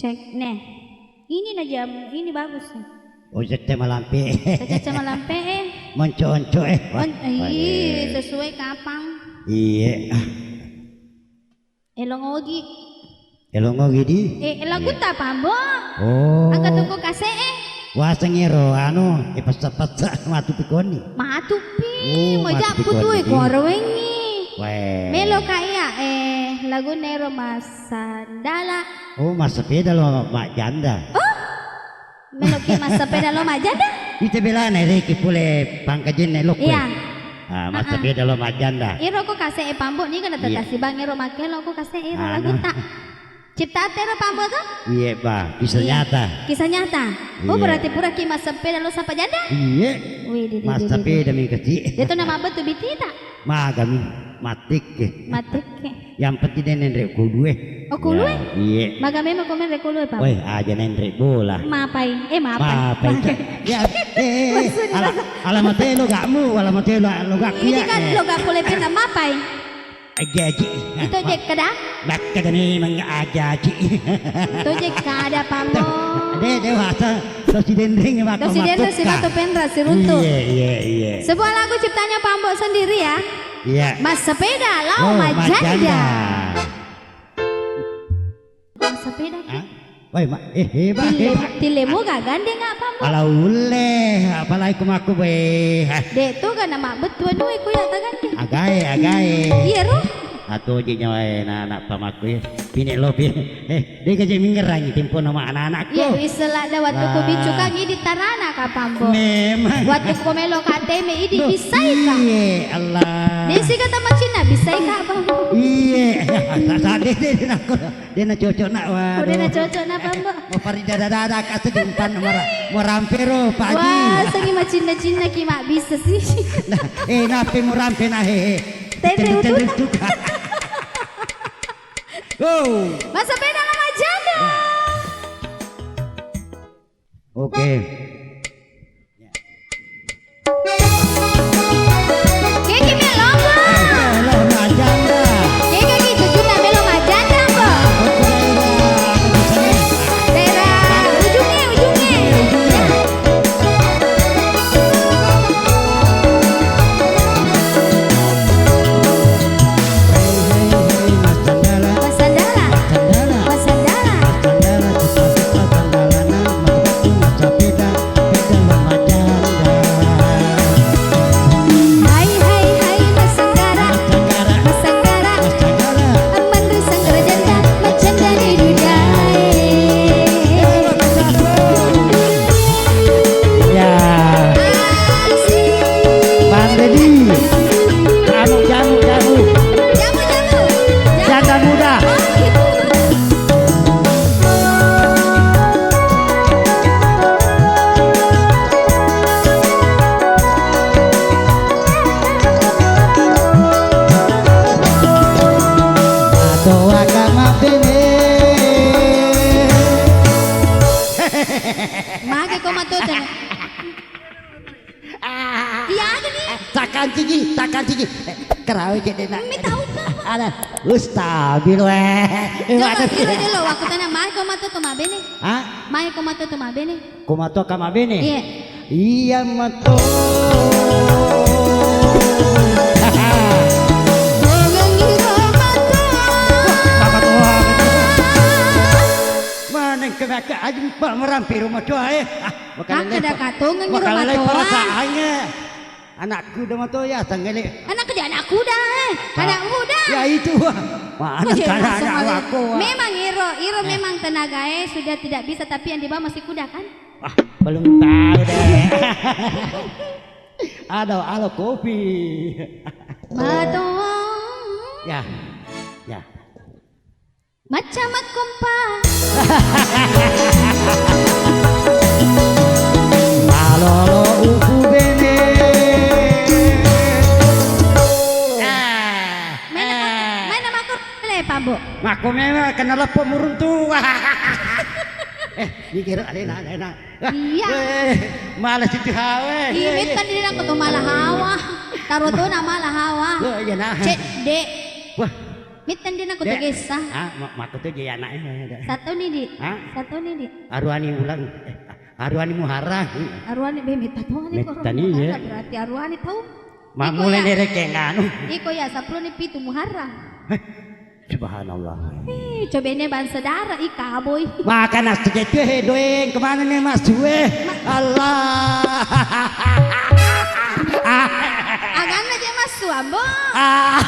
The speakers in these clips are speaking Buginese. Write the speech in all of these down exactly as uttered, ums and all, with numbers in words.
Cek, neh. Ini na jam, ini bagus nih. Oh, cecce malampe. Cecce malampe, eh. Monco-onco, eh. Wah, mon-, ih, wah, iya. Sesuai kapang. Iya. Elong ogi. Elong ogi di? Eh, lagu ta, Pambo? Oh. Angkat toko kase, eh. Waseng ero, anu, eh, passa-passa, matu pikoni. Matu pi, oh, mau matu japu pikoni tu, eh, di. Kuaro wengi. Weh. Melo ka iya, eh, lagu nero Masandala. Oh, massepeda lo majjanda. Oh? Meloki massepeda lo majjanda? Ite belana reki pole pangkajenna lokko. Iya. Ah, massepeda lo majjanda. Iro ko kase e Pambo ni kana. Iya. Tasi bang iro makkelo ko kase iro. Anu. Lagu ta. Cipta tero Pambo to? Iya, bah. Kisah nyata. Kisah nyata. Oh, iya. Berarti pura ki massepeda lo sapa janda? Iya. Wih, di, di, di, di, di. Massepeda mi kecil. Dia tu nama betul bitita. Magami, mattekke. Mattekke. Yang penting de' nenre' kulu e. Oh, kulu e? Ya, iye. Maga memang ko menre' kulu e, Pak? Weh, aja nenre' bola. Mapai. Eh, mapai. Mapai. Mapai. Ya, eh, eh, eh. Maksudnya ala, apa? Ala matelo gakmu, ala matelo logakku. Ini ya, kan eh. Logak pole pena mapai. Aja, aja. Itu je kada? Makkeda memang aja, aja. Itu je kada, Pambo. De', dewasa. Tosi denreng, Pak. Tosi denreng, si matu penra, si runtu. Iya, iya, iya. Sebuah lagu ciptanya Pambo sendiri ya. Iya. Massepeda lao majjanda. Oh, majjanda. Massepeda ki? Hah? Woi, ma-, eh, hebat, tille-, hebat. Tillemu ga gandeng apa, Mbok? Ala ulle, apalagi ku makku, be. De' tu ga na mabbettu anu e, ku ya ta gandeng. Agae, agae. Iya, ro. Atoje nyawae na anak pamakku, ya. Pine lopi. Eh, de' ga je mingerangi tempo nama anak-anakku. Iya, wisseng ladda wattu ku biccu kan idi tarana kapang, Bo. Memang. Wattu ko melo ka teme idi. Duh, bisai ka? Iye, Allah. De' si kata macinna, bisai ka, Bang? Iye. Sa-, sa-, de', de', de', nakko. De' na cocok na, waduh. Oh, de' na cocok na, Bang, Bo. Mau pari dada-dada, kata jumpan mora-, morampe ro, Pak Haji. Wah, sengi macinna-cinna ki, Mak, bisa sih. Nah, eh, nape morampe na, he, he. Tete utuh. Go. Massepeda lao majjanda. Oke. Keke melo, Mbok. Melo majjanda. Keke ki cucuna melo majjanda, Mbok. Daerah ujungnya, ujungnya. Massandala. Massandala. Massandala. Hai, hai, hai, massandala. Massandala. Massandala. Ammanre sanggara janda, majjandani dudae. Ya. Asik. Bang Dedi. Jamu, jamu, jamu. Jamu, jamu. Jamu. Janda muda. Oh, gitu. Matoa ka mabene. Mage ko matoa tena. Ah. Iya, aga ni? Eh, takanciki, takanciki. Eh, kerawe je dena. Mi tau ka? Ada. Ustabil, weh. Eh, jolo, ada. Jolo, jolo. Wakku tanya, mae ko matoa tu mabene? Hah? Mae ko matoa tu mabene? Ko matoa ka mabene? Iya. Iya, matoa. Wah, matoa. Maneng ke maka aja, Pak, merampi rumah tua, eh. Ah. Makkeda katongeng ro matoa. Perasaannya. Anak kuda matoa ya, tanggele. Anak kuda, anak kuda, eh. Anak muda. Ya itu. Mana anak aku. Memang iro, iro memang tenagae sudah tidak bisa, tapi yang dibawa masih kuda kan? Ah, belum tahu deh. Ada, ada kopi. Matoa. Ya. Ya. Macca makkompa. Malolo uku bene. Ah, main apa? Ah. Main apa aku? Boleh, Pak, Bu? Makko memang kena lepo muruntu. Eh, mikir alena, alena. Iya. Eh, malas itu hawe. Iya, iya, iya. Tadi aku tuh malah hawa. Taruh tuh nama lah hawa. Oh, iya, nah. Cek, Dek. Wah. Mittandi nako togessa. Ah, ma-, makko to je anaknya. Satu ni, Di. Hah? Satu ni, Di. Aruani bulan, eh, aruani Muharram. Aruani be metta to ni. Metta ni, ya. Berarti aruani tau. Mammulai nerekeng anu. Iko ya, sepuluh ni pitu Muharram. Eh, subhanallah. Eh, coba ini bangsa darah, ih, kaboi. Maka nasjek tu, eh, doeng, kemana nih, Mas, eh? Allah. Aganna je massu, Ambo. Ah.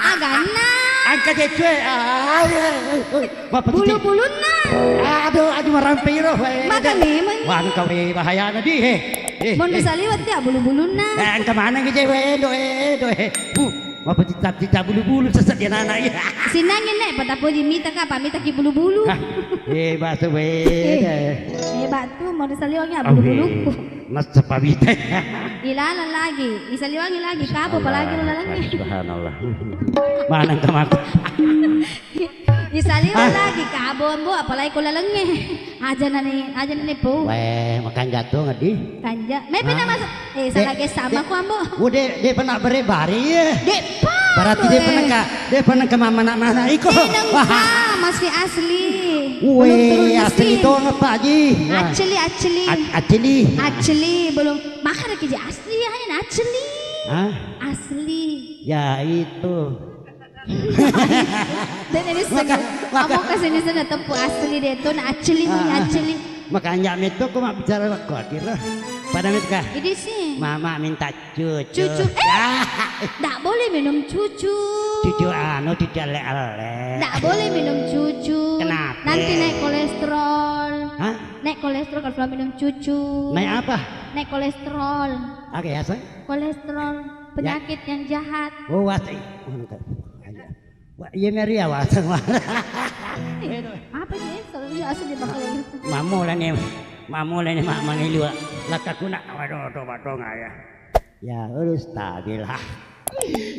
Aganna. Angka je cue. Ah, iya. Bulu-bulunna. Aduh, aduh, marampe iro. Maka memang. Wah, engka we bahayana di, he. Eh, Mondo saliwat ya bulu-bulunna. Eh, engka maneng je we, do, eh, do, eh. Bu, mapacita-cita bulu-bulu sesek dia nana, iya. Sinangin nek, patapoji mita ka, pamita ki bulu-bulu. Hah, eh, bahasa we. Eh, hebat tuh, Mondo saliwat ya bulu-buluku. Masa pamita. Ilalang lagi, isaliwangi lagi, kabo apalagi lo lalangnge. Subhanallah. Maneng ke mako. Isaliwang lagi, kabo, Ambo, apalagi ko lalengnge. Aja nani, aja nani po. Weh, makan jatuh ngedi. Kanja. Mepe nama eh, salah ke sama ko, Ambo. Udah, dia pernah beri bari, ya. Dek pa. Berarti dia pernah ka, dia pernah ke mama nak mana iko. Eh, nengka, masih asli. Belum turun mesin. Weh, asli to apa ji? Asli, asli. Asli. Asli, belum. Maka ada kerja asli ya, yang asli. Hah? Asli. Ya, itu. Dene bisa. Maka, maka. Kamu kasih bisa na tempu asli deh, tuh na asli, ah, asli. Makanya itu aku mau bicara waktu akhir. Pada metka. Ini sih. Mama minta cucu. Cucu. Eh, ndak boleh minum cucu. Cucu anu, cucu ale-ale. Ndak boleh minum cucu. Kenapa? Nanti naik kolesterol. Hah? Naik kolesterol kalau selalu minum cucu. Naik apa? Naik kolesterol. Oke, ya, sayang. Kolesterol, penyakit yang jahat. Oh, wati. Wah, iya meri ya, wati. Apa sih? Selalu asli dia bakal. Mammu lah nih, mammu lah nih, mak mangilu. Lakakuna, waduh, tobat dong ya. Ya, urus stabil.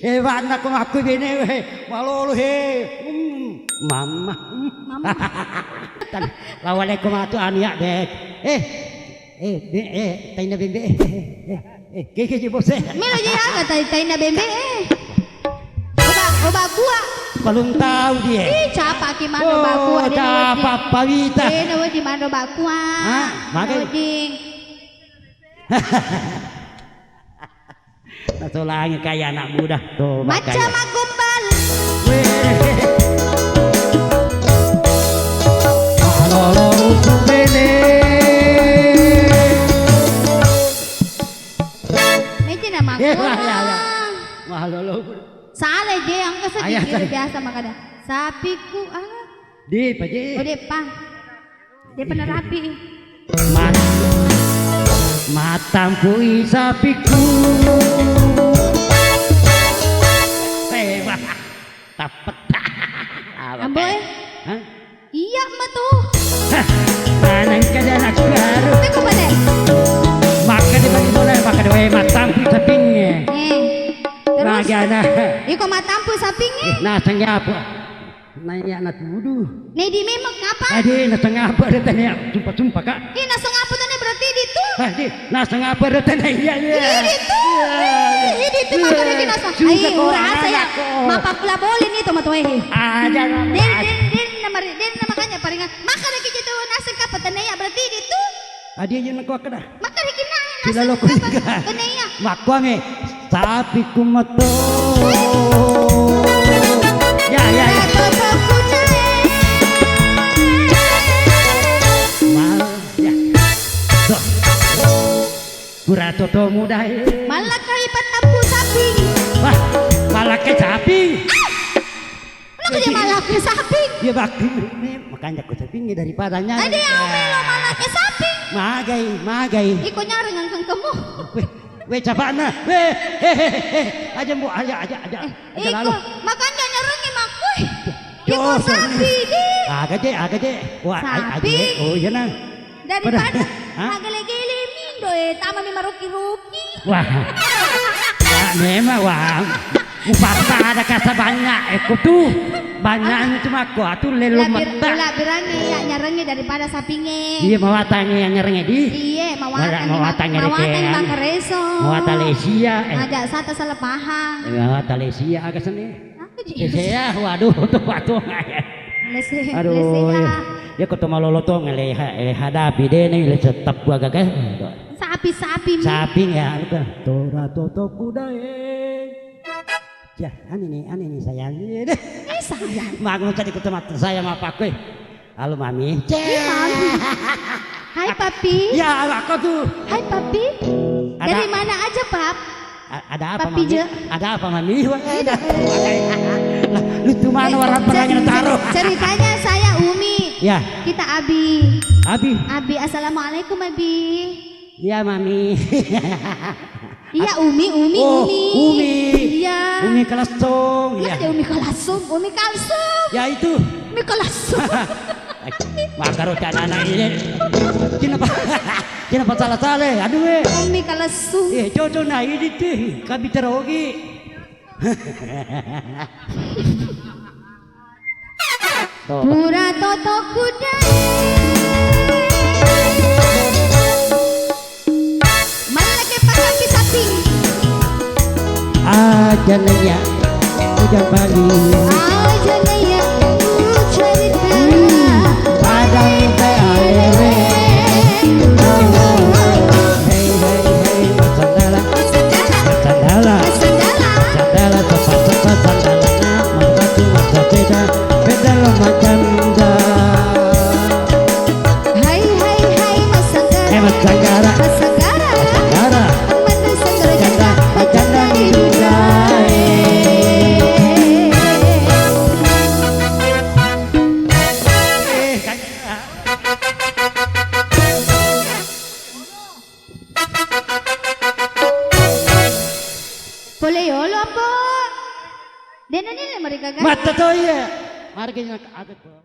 Hebatna ko makku bene we. Malolo he. Hmm, mama. Mama. Tan, lawan ko matu anu ya, Beb. Eh, Eh, be, eh, taina bembe, eh, eh, eh, eh, ke, ke, je, bos, eh. Melo je aga tai, taina bembe, eh. Oba, oba kuah. Belum tahu dia. Ih, capa ki mano oba kuah, oh, dia capa nawati. Pawita. Eh, nawati mano oba kuah. Hah? Magai? Nawati. Nasolangi kaya anak muda. Tuh, macam makanya. Magombal. Weh. Malolo uku bene. Meji nama. Eh, wah, ya, ya. Malolo. Salah je, angka sedikit biasa makanya. Sapiku, ah. Di, Pak Ji. Oh, di, Pak. Dia pernah rapi. Mat-, matampui sapiku. Eh, wah. Tapet. Apa Ambo, kayak? Eh? Hah? Iya, ma tuh. Hah? Mana yang kada nak baru? Itu pada. Maka dia bagi bola, maka dia, eh, matampui sapingnya. Eh. Terus? Magana. Iko matampui sapingnya. Nah, sangnya apa? Naiya natudu. Nedi memang apa? Ade, nasengapa ada tanya? Sumpah-sumpah, Kak. Ih, nasengapa tanya berarti di tu? Ade, nasengapa ada tanya? Iya, iya. Ih, di tu. Iya, iya. Ih, di tu, iya. Makanya kita sa-, suka ai, kau urasa ya. Anak kau. Mapa pula boleh nih, tomat wae. Aja, den, aja. Den, den, nama, den, nama makanya paringan. Maka ada kita tahu nasengapa tanya ya berarti di tu? Adi aja nako akkeda. Makkeda kinna, sila naseng loko apa? Nikah. Kone iya. Makkuangnge, sapi kumato. Ya, ya, ya. Mal, ya. Tuh. Pura toto muda, eh. Mallakai patampu sapi. Wah, mallakai sapi. Ah! Kenapa dia malah ke sapi? Dia bakti. Ini makanya aku sapi ini daripadanya. Ada yang melo malah ke sapi. Magai, magai. Iko nyareng angkang kamu. Weh, weh, capana. Weh, eh, eh, eh. Aja, Mbok, aja, aja, aja. Eh, aja iko, lalu. Makanya nyarengi makku. Iko sapi, di. Aga je, aga je. Wah, ai, sapi. Aja. Oh, iya, nah. Daripada hah? Magele-gele mindo, eh, tama mi maroki-roki. Wah. Wah, memang, wah. Mupaksa ada kasa banyak, eh, kutu. Banyak itu mako, atu lelo metta. Lebih, lebih rangi ya nyarengi daripada sapinge. Iya, mawatangi yang nyarengi di. Iya, mawatang, mawatang, mawatang makareso. Mawatang lesia, eh. Aja sata salah paham. Mawatang lesia, aga seni. Tapi Lese ya, waduh, tuh waduh. Lese, aduh, lese ya. Ya, ya, kau tuh malolo tuh ngeleha, eh, hadapi deh nih, lese teppu agak, eh. Sapi, sapi mi. Sapi ya, udah. Tora toto kuda, eh. Ya, ani nih, ani nih sayang. Iya deh. Eh, sayang. Mak, mau tadi ketemu sayang apa aku, eh? Halo, Mami. Ih, Mami. Hai, Papi. Ya, aku tuh. Hai, Papi. Ada. Dari mana aja, Pap? A-, ada apa, Papi Mami? Je. Ada apa, Mami? Wah, ada. Lah, lucu mana eh, orang cer-, pertanyaan taruh. Cer-, ceritanya saya Umi. Ya. Kita Abi. Abi. Abi, assalamualaikum, Abi. Iya, Mami. Iya, Umi, Umi, oh, Umi. Umi. Iya. Umi Kalsum. Iya. Ada Umi Kalsum, Umi Kalsum. Ya, itu. Umi Kalsum. Makaro tanana ini. Kenapa? Kenapa salah-salah? Aduh, eh. Umi Kalsum. Eh, cocok nah ini tuh. Kabi terogi. Tuh. Pura toto kuda. Mallake pakaki sapi. Aja naya, udah bali. Aja naya, ujarita. Padang teh alewe. Hei, hei, hei, masandala. Masandala. Masandala. Masandala. Masandala, tepat, tepat, sandala. Mata cuma sepeda, pedal macanda. Hai, hai, hai, masanggara. Eh, masanggara. Masanggara. Masanggara. Mata sanggara janda, janda, janda di dunia. Eh, kagak. Pole yolo, Ambo. Dena nile mereka kan? Mata to iya. Mari kita agak.